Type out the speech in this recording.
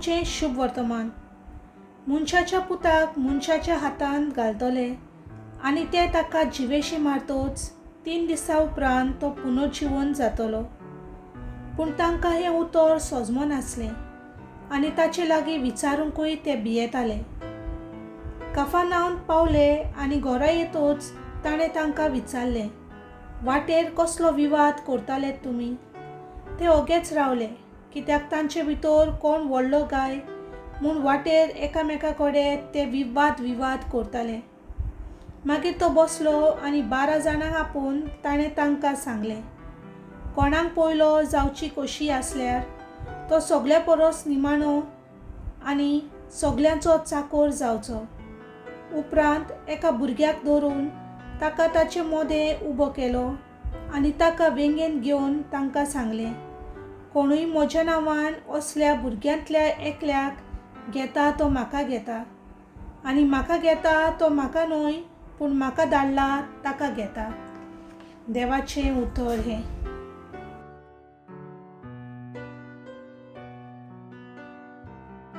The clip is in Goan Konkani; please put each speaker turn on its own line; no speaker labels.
प्रभूचें शुभ वर्तमान. मनशाच्या पुताक मनशाच्या हातांत घालतले आनी ते ताका जिवेशी मारतोच 3 दिसां उपरांत तो पुनर्जिवन जातलो. पूण तांकां हें उतर सोजमनासलें आनी ताचे लागीं विचारूंकूय ते भियेताले. काफानावन पावले आनी घरा येतोच ताणें तांकां विचारलें, वाटेर कसलो विवाद करताले तुमी? ते ओगेच रावले, कित्याक तांचे भितर कोण व्हडलो गाय म्हूण वाटेर एकामेका कडेन ते विवाद विवाद करताले. मागीर तो बसलो आनी 12 जाणांक आपोवन ताणें तांकां सांगलें, कोणाक पयलो जावची कशी आसल्यार तो सगल्या परस निमाणो आनी सगल्यांचो चाकोर जावचो. उपरांत एका भुरग्याक धरून ताका ताचे मोदें उबो केलो आनी ताका वेंगेंत घेवन तांकां सांगलें, कोणूय म्हज्या नांवान असल्या भुरग्यांतल्या एकल्याक घेता तो म्हाका घेता, आनी म्हाका घेता तो म्हाका न्हय पूण म्हाका धाडला ताका घेता. देवाचें उतर हें.